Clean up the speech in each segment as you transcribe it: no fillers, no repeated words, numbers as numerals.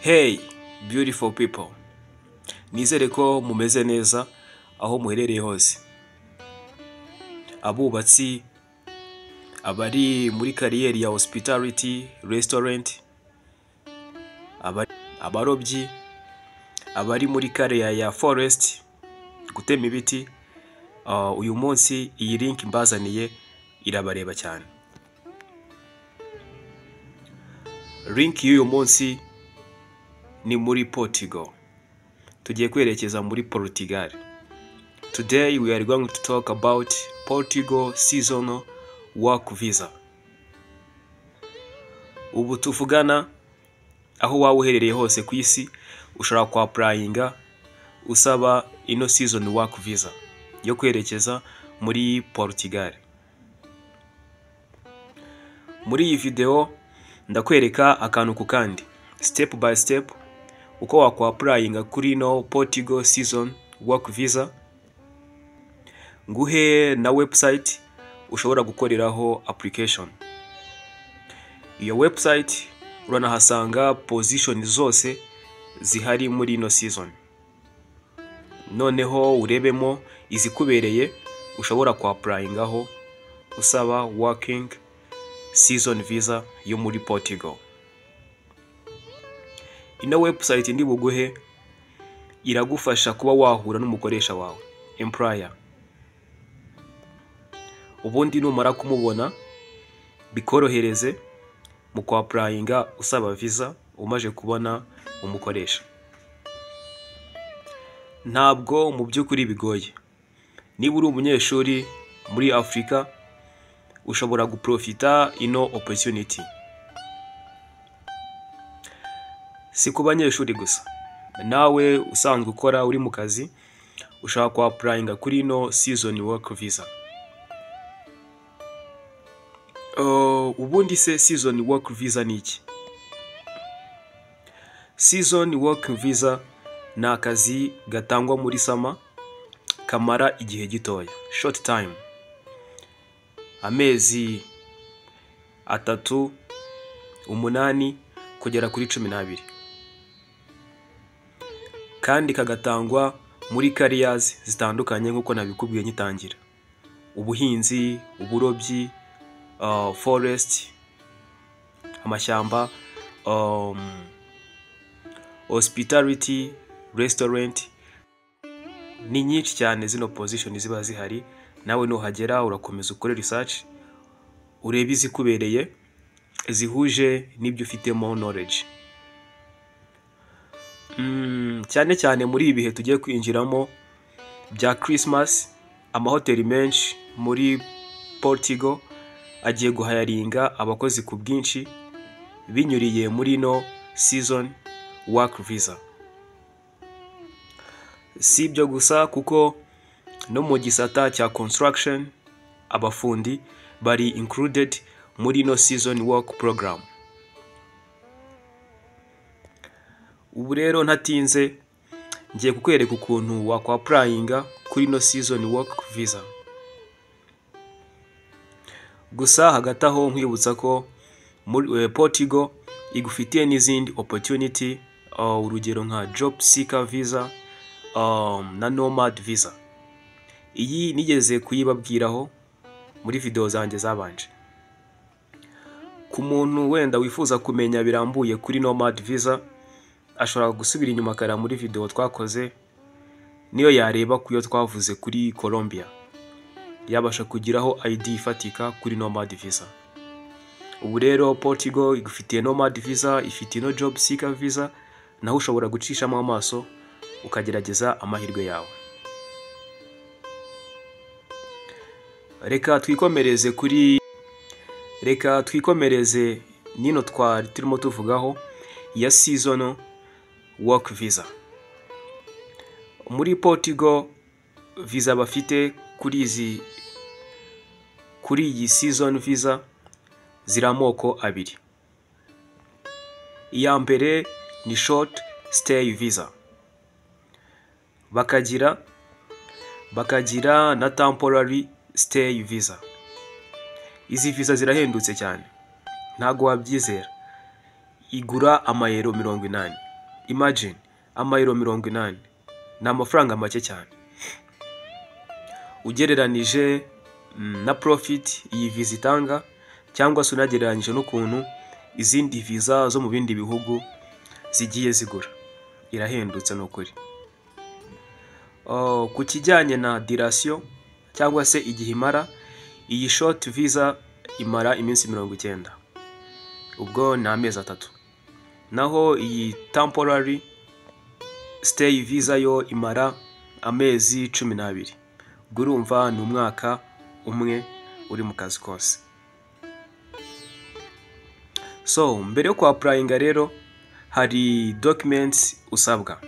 Hey beautiful people, nizere ko mumeze neza aho muherereye hose, abubatsi, abari muri career ya hospitality restaurant, abarobyi, abari muri career ya forest gutema ibiti, uyu munsi iyi link mbazaniye irabareba cyane. Link y'uyu munsi ni muri Portugal. Tugiye kwerekeza muri Portugal. Today we are going to talk about Portugal seasonal work visa. Ubu tuvugana aho waba uherereye hose ku isi ushobora ku applyinga usaba ino season work visa yo kwerekeza muri Portugal. Muri iyi video ndakwereka akantu ku kandi, step by step, uko wakwa applyinga kuri ino Portugal season work visa, nguhe na website ushobora gukoreraho application. Iyo website uranahasanga position zose zihari muri ino season, noneho urebemo izikubereye ushobora ku applyingaho usaba working season visa yo muri Portugal. Ino website ndi buguhe iragufasha kuba wahura n'umukoresha wawe employer. Ubundi numara kumubona bikorohereze mu ku applyinga usaba visa umaze kubona umukoresha. Ntabwo mu by'ukuri bigoye. Niba uri umunyeshuri muri Afurika ushobora guprofita ino opportunity. Si ku banyeshuri gusa, nawe usanzwe ukora uri mu kazi ushobora ku applyinga kuri ino season work visa. Ubundi se season work visa ni iki? Season work visa ni akazi gatangwa muri summer kamara igihe gitoya, short time, amezi 3, 8 kugera kuri 12, kandi kagatangwa muri careers zitandukanye nk'uko nabikubwiye ngitangira: ubuhinzi, uburobyi, forest, amashyamba, hospitality, restaurant. Ni nyinshi cyane zino position ziba zihari. Nawe nuhagera urakomeza ukore research urebe izikubereye zihuje n'ibyo ufitemo knowledge. Cyane cyane muri ibi bihe tugiye kwinjiramo bya Christmas, amahoteli menshi muri Portugal agiye guhayaringa abakozi ku bwinshi binyuriye muri no season work visa. Si ibyo gusa, kuko no mu gisata cya construction abafundi bari included muri no season work program. Ubu rero ntatinze ngiye kukwereka ukuntu wakwa applyinga kuri no season work visa. Gusa hagati aho nkwibutsa ko muri Portugal igufitiye n'izindi opportunity, urugero nka job seeker visa na nomad visa. Iyi nigeze kuyibabwiraho muri video zanjye zabanje. Ku muntu wenda wifuza kumenya birambuye kuri nomad visa ashobora gusubira inyuma akara muri video twakoze, niyo yareba kuyo twavuze kuri Colombia yabasha kugiraho ID ifatika kuri nomad visa. Ubu rero Portugal igufitiye nomad visa, ifite no job seeker visa, naho ushobora gucishamo amaso ukagerageza amahirwe yawe. Reka twikomereze nino twari turimo tuvugaho ya season work visa. Muri Portugal visa bafite kuri iyi season visa ziri amoko abiri. Iya mbere ni short stay visa, bakagira na temporary stay visa. Izi visa zirahendutse cyane, ntago wabyizera, igura amayero 80. Imagine, amayero 80 ni amafaranga make cyane ugereranije na profit iyi visa itanga, cyangwa se unagereranyije n'ukuntu izindi visa zo mu bindi bihugu zigiye zigura. Irahendutse ni ukuri. Oh, ku kijyanye na duration cyangwa se igihe imara, iyi short visa imara iminsi 90, ubwo ni amezi 3. Naho iyi temporary stay visa yo imara amezi 12, ubwo urumva ni umwaka umwe uri mu kazi kose. So mbere yo kuapplyinga rero hari documents usabwa.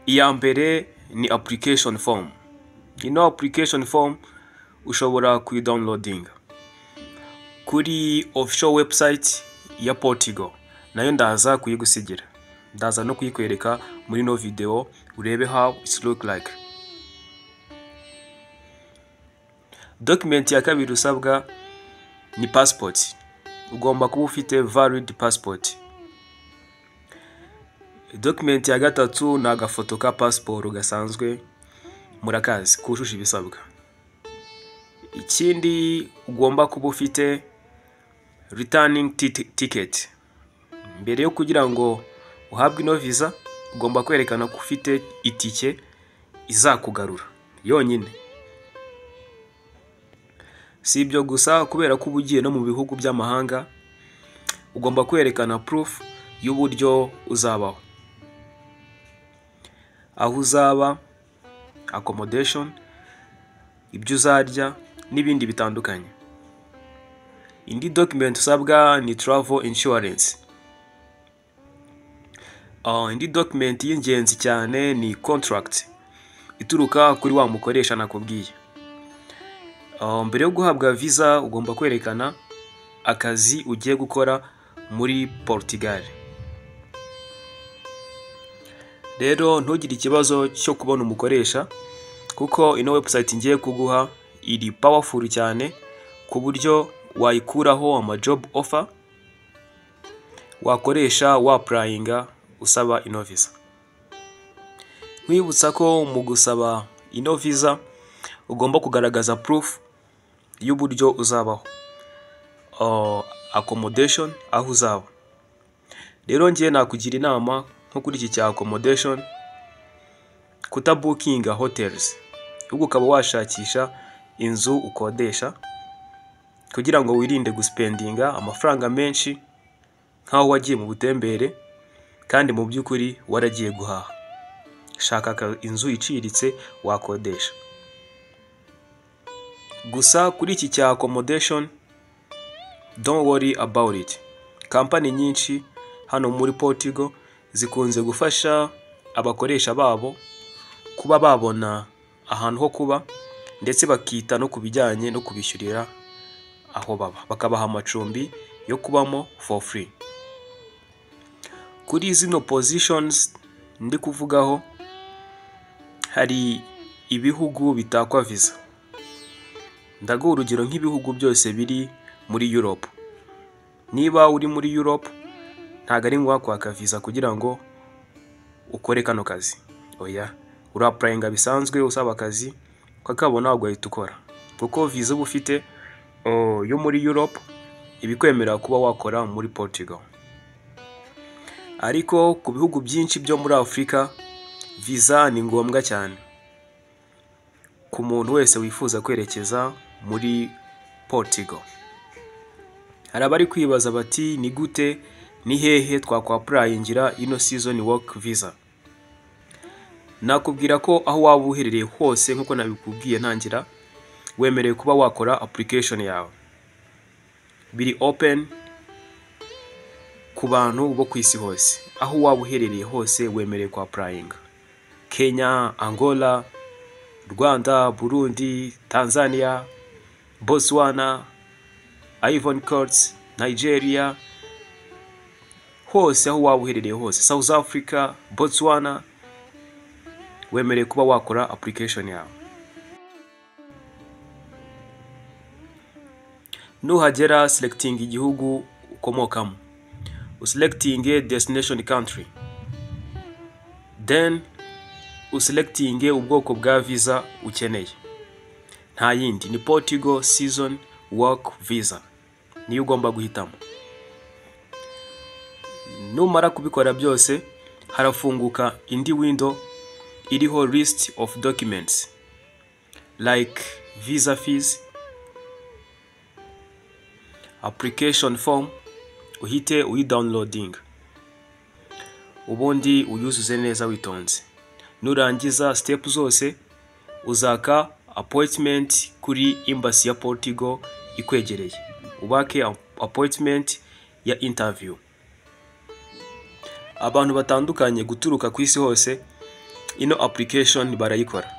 Iya mbere ni application form. Ino application form ushobora kuyidownloadinga kuri official website ya Portugal, nayo ndaza kuyigusigira, ndaza no kuyikwereka muri ino video urebe how it look like. Document ya kabiri usabwa ni passport. Ugomba kuba ufite valid passport. Document ya gatatu ni agafoto ka passport gasanzwe, murakazi kujuje ibisabwa. Ikindi ugomba kuba ufite returning ticket. Mbere yo kugira ngo uhabwe ino visa ugomba kwerekana ko ufite itike izakugarura yonyine. Si ibyo gusa, kubera ko uba ugiye no mu bihugu by'amahanga ugomba kwerekana proof y'uburyo uzabaho, aho uzaba, accommodation, ibyo uzarya n'ibindi bitandukanye. Indi document usabwa ni travel insurance. Indi document y'ingenzi cyane ni contract ituruka kuri wa mukoresha nakubwiye. Mbere yo guhabwa visa ugomba kwerekana akazi ugiye gukora muri Portugal. Rero ntugire ikibazo cyo kubona umukoresha, kuko ino website ngiye kuguha iri powerful cyane ku buryo wayikuraho ama job offer wakoresha wapplyinga usaba ino visa. Nkwibutsa ko mu gusaba ino visa ugomba kugaragaza proof y'uburyo uzabaho, accommodation, aho uzaba. Rero ngiye nakugira inama nko kuri iki cya accommodation kutabookinga hotels, ahubwo ukaba washakisha inzu ukodesha kugira ngo wirinde guspendinga amafaranga menshi nk'aho wagiye mu butembere kandi mu by'ukuri waragiye guhaha. Shaka inzu iciriritse wakodesha. Gusa kuri iki cya accommodation, don't worry about it. Kampani nyinshi hano muri Portugal zikunze gufasha abakoresha babo kuba babona ahantu ho kuba, ndetse bakita no ku bijyanye no kubishyurira aho baba, bakabaha amacumbi yo kubamo for free. Kuri zino positions ndi kuvugaho hari ibihugu bitakwa visa. Ndaguha urugero nk'ibihugu byose biri muri Europe. Niba uri muri Europe ntabwo ari ngombwa kwaka visa kugira ngo ukore kano kazi. Oya, urapplyinga bisanzwe usaba akazi ukakabona ugahita ukora, kuko visa uba ufite yo muri Europe ibikwemerera kuba wakora muri Portugal. Ariko ku bihugu byinshi byo muri Afurika visa ni ngombwa cyane ku muntu wese wifuza kwerekeza muri Portugal. Hari abari kwibaza bati ni gute, ni hehe twakwapplyingira ino season work visa? Nakubwira ko aho waba uherereye hose, nk'uko nabikubwiye ntangira, wemerewe kuba wakora application yawe. Biri open ku bantu bo ku isi hose, aho waba uherereye hose wemerewe kwapplyinga. Kenya, Angola, Rwanda, Burundi, Tanzania, Botswana, Ivory Coast, Nigeria, hose aho waba uherereye hose, South Africa, Botswana, wemerewe kuba wakora application yawe. Nuhagera selecting igihugu ukomokamo, Uselectinge destination country, then uselectinge ubwoko bwa visa ukeneye. Nta yindi, ni Portugal season work visa niyo ugomba guhitamo. Numara kubikora byose, harafunguka indi window iriho list of documents like visa fees, application form, uhite uyidownloading, ubundi uyuzuze neza witonze. Nurangiza step zose, uzaka appointment kuri embassy ya Portugal ikwegereye, ubake appointment ya interview. Abantu batandukanye guturuka ku isi hose ino application barayikora.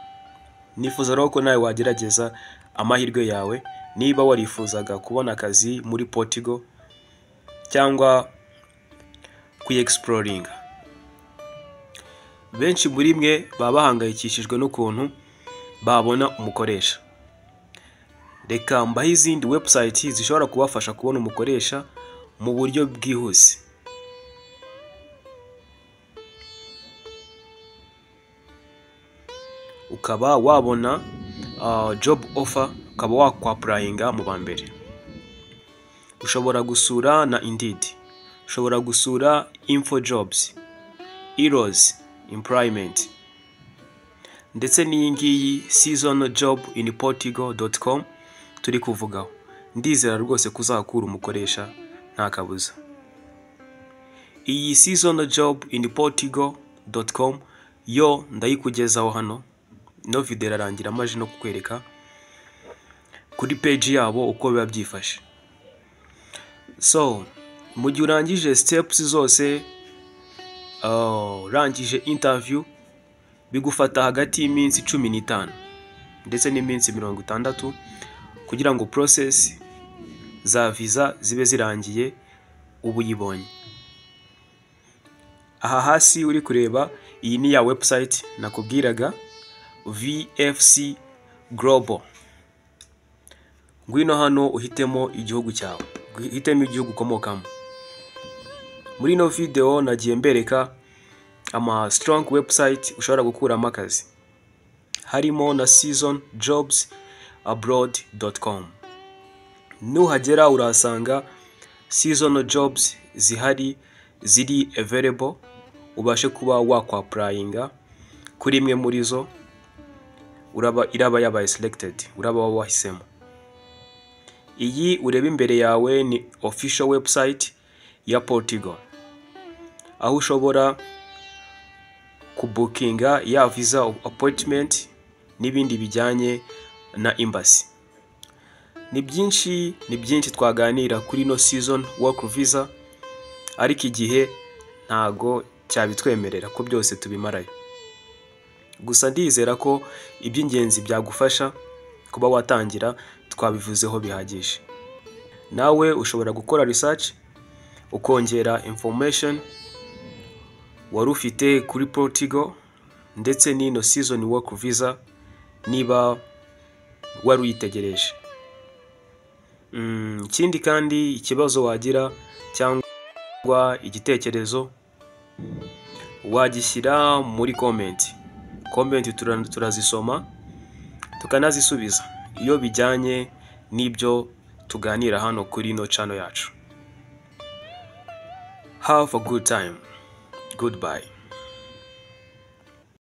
Nifuza rero ko nawe wagerageza amahirwe yawe niba warifuzaga kubona akazi muri Portugal cyangwa kuyi-exploringa. Benshi muri mwe baba bahangayikishijwe n'ukuntu babona umukoresha. Reka mbahe izindi website zishobora kubafasha kubona umukoresha mu buryo bwihuse. Ukaba wabona job offer, ukaba wakwapplyinga mu ba mbere. Ushobora gusura na Indeed, ushobora gusura InfoJobs, Eros Employment, ndetse n'iyi ngiyi seasonjobinportugal.com turi kuvugaho. Ndizera rwose ko uzakura umukoresha nta kabuza. Iyi seasonjobinportugal.com yo ndayikugezaho hano. Ino video irarangira amaje no kukwereka kuri page yabo uko biba byifashe. So mu gihe urangije steps zose, urangije interview, bigufata hagati y'iminsi 15 ndetse n'iminsi 60 kugira ngo process za visa zibe zirangiye ubu uyibonye. Aha hasi uri kureba, iyi ni ya website nakubwiraga, VFS Global. Ngwino hano uhitemo igihugu cyawe, uhitemo igihugu ukomokamo. Muri ino video nagiye mbereka ama strong website ushobora gukuramo akazi, harimo na seasonjobsabroad.com. Nuhagera urahasanga seasonal jobs zihari ziri available, ubashe kuba wakwapplyinga kuri imwe muri zo, uraba iraba yabaye selected, uraba wahisemo. Iyi ureba imbere yawe ni official website ya Portugal, aho ushobora kubookinga ya visa appointment n'ibindi bijyanye na embassy. Ni byinshi, ni byinshi twaganira kuri no season work visa, ariko igihe ntago cyabitwemerera ko byose tubimarayo. Gusa ndizera ko iby'ingenzi byagufasha kuba watangira twabivuzeho bihagije. Nawe ushobora gukora research ukongera information wari ufite kuri Portugal ndetse n'ino season work visa niba wari uyitegereje. Ikindi kandi, ikibazo wagira cyangwa igitekerezo wagishyira muri comment. Comment turazisoma tukanazisubiza iyo bijyanye n'ibyo tuganira hano kuri ino channel yacu. Have a good time. Goodbye.